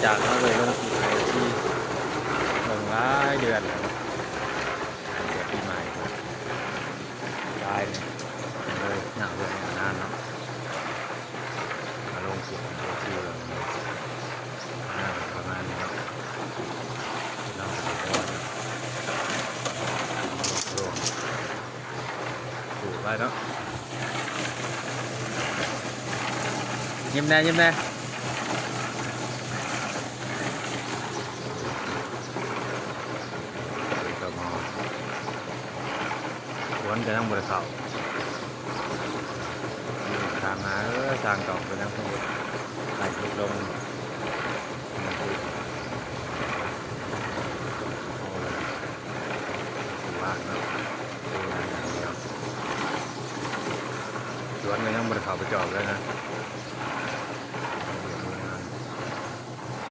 ຈາກເຮົາໄດ້ລົງຄລິບໃຫ້ເອັຟຊີເບິ່ງຫຼາຍເດືອນແລ້ວເນາະ ເກືອບປີໃໝ່ແລ້ວ ຫຼາຍເລີຍ ເລີຍຍາວລົງມານານເນາະ ມາລົງຄລິບໃຫ້ເອັຟຊີເບິ່ງ ອ່າ ປະມານນີ້ເນາະ ພີ່ນ້ອງກໍໄດ້ພໍເນາະ ລວມ ຖືກໄວ້ເນາະ ຍິ້ມແດ່ ຍິ້ມແດ່ ສວນກໍຍັງບໍ່ໄດ້ເຂົ້າ ຖາມຫາ ເອີ ຊ່າງເກົ່າກໍຍັງບໍ່ໄດ້ເຮັດລົງ ສວນກໍຍັງບໍ່ໄດ້ເຂົ້າໄປຈອດເລີຍນະ.